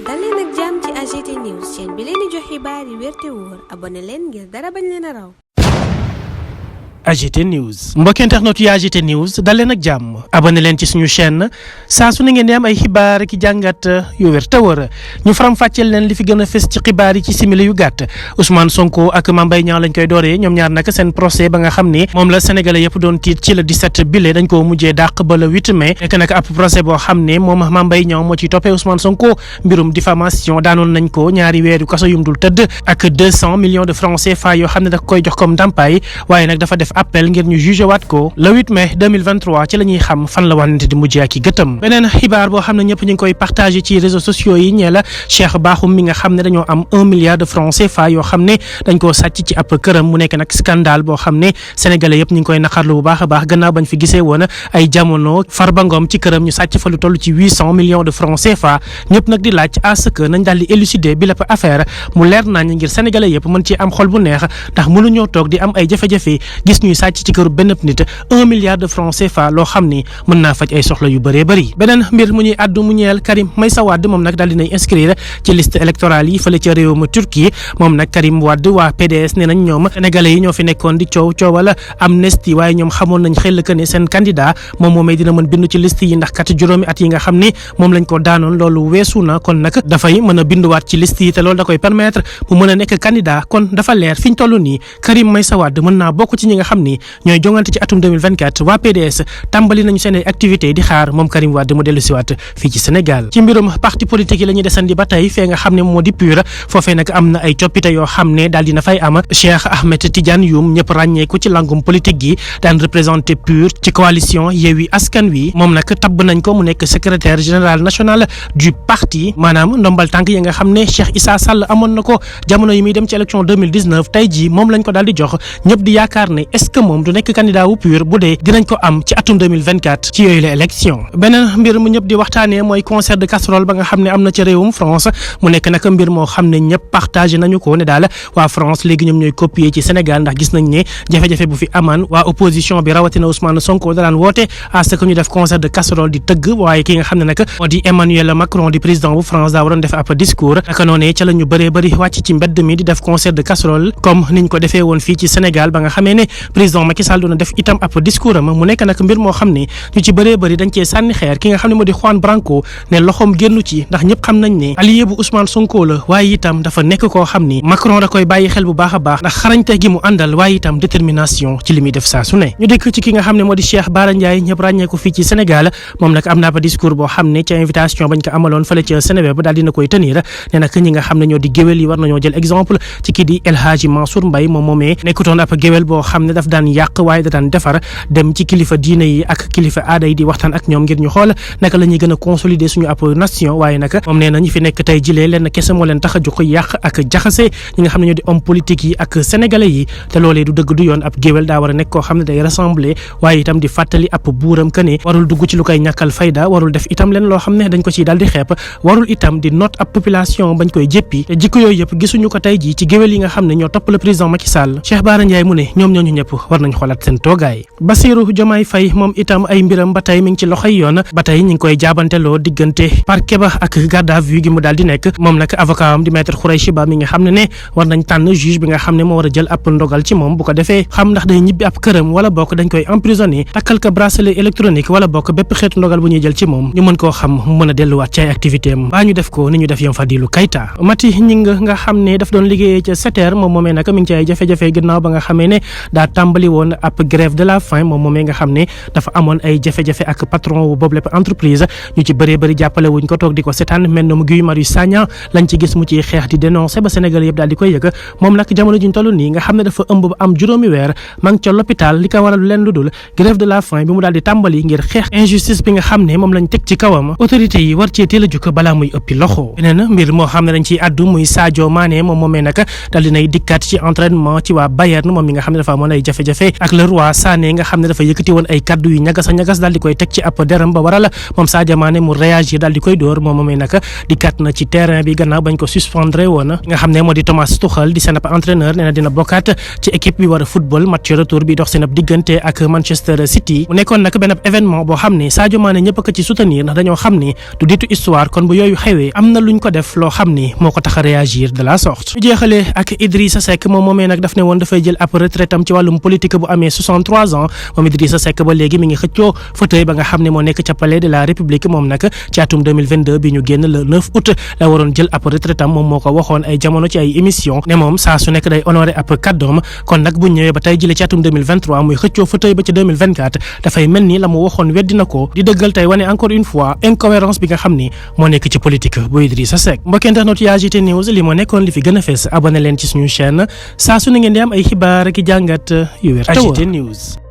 dal leen ak jàmm ci AGT News chaîne bi leen di jox xibaar yi wér te wóor abonné leen ngir dara bañ leen a raw. AGT News mbokki internet yu AGT News dal leen ak jàmm abonné leen ci suñu chaîne saa su ne ngeen di am ay xibaar ki jàngat yu wér te wóor ñu faram-fàcceel leen li fi gën a fës ci xibaar yi ci simili yu gàtt Ousmane Sonko ak Mame Mbaye Niang lañ koy dooree ñoom ñaar nag seen procès ba nga xam ni moom la sénégalais yëpp doon tiit ci le 17 bile dañ koo mujjee dàq ba le 8 mai nekk nag ab procès boo xam ne moom Mame Mbaye Niang moo ciy toppee Ousmane Sonko mbirum diffamation daanoon nañ ko ñaari weeru kaso yum dul tëdd ak 200 millions de francs CFA yoo xam ne da koy jox comme ndàmpaay waaye nag dafa def appel ngir ñu jugé waat ko le 8 mai 2023 ci la ñuy xam fan la wànnante di mujjee ak i gëtëm beneen xibaar boo xam ne ñëpp ñu ngi koy partagé ci réseaux sociaux yi ñee la Cheikh Bakhoum mi nga xam ne dañoo am 1 milliard de francs CFA yoo xam ne dañ koo sàcc ci ab këram mu nekk nag scandale boo xam ne sénégalais yëpp ñu ngi koy naqarlu bu baax a baax gannaaw bañ fi gisee woon ay jamono Farba Ngom ci këram ñu sàcc fa lu toll ci 800 millions de francs CFA ñëpp nag di laaj à ce que nañ daal di élucider bi lépp affaire mu leer nañ ngir sénégalais yëpp mën ci am xol bu neex ndax mënuñoo toog di am ay jafe-jafe gis ñuy sàcc ci këru benn nit 1 milliard de francs CFA loo xam ni mën naa faj ay soxla yu bëree bëri beneen mbir mu ñuy àddu mu ñeel Karim Meïssa Wade moom nag daal dinay inscrire ci liste électorale yi fële ca réewum Turquie moom nag Karim Wade waa PDS ne nañ ñoom sénégalais yi ñoo fi nekkoon di coowal amnistie waaye ñoom xamoon nañ xel que ne seen candidat moom moomay dina mën bindu ci liste yi ndax kat juróomi at yi nga xam ni moom lañ ko daanoon loolu weesu na kon nag dafay mën a binduwaat ci liste yi te loolu da koy permettre mu mën a nekk candidat kon dafa leer fi ñu toll nii Karim Meïssa Wade mën naa bokk ci ñi nga xam ni ñooy jongante ci atum 2024 waa PDS tàmbali nañu seen activité di xaar moom Karim Wade mu dellu siwaat fii ci Sénégal ci mbirum parti politique yi la ñuy desandi ba tey fee nga xam ne moo di PUR foofee nag am na ay coppite yoo xam ne daal dina fay am Cheikh Ahmed Tidiane Youm ñëpp ràññeeku ci langum politique gi daan représenté PUR ci coalition Yewwi Askan Wi moom nag tabb nañ ko mu nekk secrétaire général national du parti maanaam ndombal tànk yi nga xam ne Cheikh Issa Sall amoon na ko jamono yi muy dem ci élection 2019 tey jii moom lañ ko daal di jox ñëpp di yaakaar ne est-ce que moom du nekk candidat wu PUR bu dee dinañ ko am ci atum 2024 ci yooyu la élection beneen mbir mu ñëpp di waxtaanee mooy concert de casserole ba nga xam ne am na ca réewum France mu nekk nag mbir moo xam ne ñëpp partagé nañu ko ne daal waa France léegi ñoom ñooy copier ci Sénégal ndax gis nañ ne jafe-jafe bu fi amaan waa opposition bi rawatina Ousmane Sonko daan woote à ce que ñu def concert de casserole di tëgg waaye ki nga xam ne nag moo di Emmanuel Macron di président bu France daa waroon def ab discours naka noonee ca la ñu bëree bëri wàcc ci mbedd mi di def concert de casserole comme niñ ko defee woon fii ci Sénégal ba nga xamee ne président Macky Sall doon def itam ab discours am mu nekk nag mbir moo xam ne ñu ci bëree bëri dañ cee sànni xeer ki nga xam ne moo di Juan Branco ne loxoom génnu ci ndax ñëpp xam nañ ne allié bu Ousmane Sonko la waaye itam dafa nekk koo xam ni Macron da koy bàyyi xel bu baax a baax ndax xarañte gi mu àndal waaye itam détermination ci li muy def saa su ne ñu dikk ci ki nga xam ne moo di Cheikh Bara Ndiaye ñëpp ràññee ko fii ci Sénégal moom nag am na ab discours boo xam ne ca invitation bañ ko amaloon fële ca Seneweb daal dina koy tenir ne nag ñi nga xam ne ñoo di géwél yi war nañoo jël exemple ci kii di El Hadji Mansour Mbaye moom moomee nekkutoon ab géwél boo xam ne daf daan yàq waaye da daan defar dem ci kilifa diine yi ak kilifa aada yi di waxtaan ak ñoom ngir ñu xool naka la ñuy gën a consolider suñu ab nation waaye nag moom nee na ñi fi nekk tey jilee leen kese moo leen tax a jóg yàq ak jaxase ñi nga xam ne ñoo di homme politique yi ak sénégalais yi te loolee du dëgg du yoon ab géwél daa war a nekk koo xam ne day rassembler waaye itam di fàttali ab buuram que ne warul dugg ci lu koy ñàkkal fayda warul def itam leen loo xam ne dañ ko ciy daal di xeeb warul itam di noot ab population bañ koy jéppi te jikko yooyu yëpp gisuñu ko tey jii ci géwél yi nga xam ne ñoo topp le président Macky Sall Cheikh Bara Ndiaye mu ne ñoom ñooñu ñëpp war nañ xoolaat seen toogaay Bassirou Diomaye Faye moom itam ay mbiram ba tey mi ngi ci loxoy yoon ba tey ñu ngi koy jaabanteloo diggante parquet ba ak garde à vue gi mu daal di nekk moom nag avocat am di maître Khoureychi Ba mi nga xam ne war nañ tànn juge bi nga xam ne moo war a jël ab ndogal ci moom bu ko defee xam ndax day ñibbi ab këram wala bokk dañ koy emprisonné takkal ko bracelet électronique wala bokk bépp xeetu ndogal bu ñuy jël ci moom ñu mën koo xam mu mën a delluwaat ci ay activité am baa ñu def ko ni ñu def Yom Fadilou Keita Mati Ñing nga xam ne daf doon liggéeyee ca SETER moom moomee nag mi ngi ci ay jafe-jafe gannaaw ba nga xamee ne daa tàmbali woon ab grève de la faim moom moomee nga xam ne dafa amoon ay jafe-jafe ak patron wu boobu lépp entreprise ñu ci bëree bëri jàppale wuñ ko toog di ko seetaan mel na mu Guy Marius Sagna lañ ci gis mu ciy xeex di dénoncer ba Sénégal yëpp daal di koy yëg moom nag jamono juñ toll nii nga xam ne dafa ëmb ba am juróomi weer ma ngi ca l'hôpital li ko waral leen lu dul grève de la faim bi mu daal di tàmbali ngir xeex injustice bi nga xam ne moom lañ teg ci kawam autorité yi war cee teel a jukk balaa muy ëppi loxo beneen mbir moo xam ne dañ ciy addu muy Sadio Mané moom moomee nag daal dinay dikkaat ci entraînement ci waa Bayern moom mi nga xam ne dafa amoon ay jafe-jafe ak le roi Sané nga xam ne dafa yëkkati woon ay kaddu yu ñagas a ñagas daal di koy teg ci ab deram ba waral moom Sadio Mané mu réagir daal di koy dóor moom moomee nag di kat na ci terrain bi gannaaw bañ ko suspendre woon nga xam ne moo di Thomas Tuchel di seen ab entraîneur nee na dina bokkaat ci équipe bi war a football match retour bi dox seen ab diggante ak Manchester City mu nekkoon nag benn ab événement boo xam ne Sadio Mané ñëpp ko ci soutenir ndax dañoo xam ni du ditu histoire kon bu yooyu xewee am na luñ ko def loo xam ni moo ko tax a réagir de la sorte. ñu jeexalee ak Idrissa Seck moom moomee nag daf ne woon dafay jël ab retraite am ci wàllum politique bu amee 63 ans moom Idrissa Seck ba léegi mi ngi xëccoo fauteuil ba nga xam ne moo nekk ca palais de la République moom nag ci atum 2022 bi ñu génn le 9 août la waroon jël ab retraite am moom moo ko waxoon ay jamono ci ay émission ne moom saa su nekk day honoré ab kàddoom kon nag bu ñëwee ba tey jëlee ci atum 2023 muy xëccoo fauteuil ba ci 2024 dafay mel ni la mu waxoon weddi na ko di dëggal tey wane encore une fois incohérence bi nga xam ni moo nekk ci politique bu Idrissa Seck. mbokk internet yi AGT News li moo nekkoon li fi gën a fees abonné leen ci suñu chaîne saa su ne ngeen di am ay xibaar ak i jàngat yu wér. AGT News.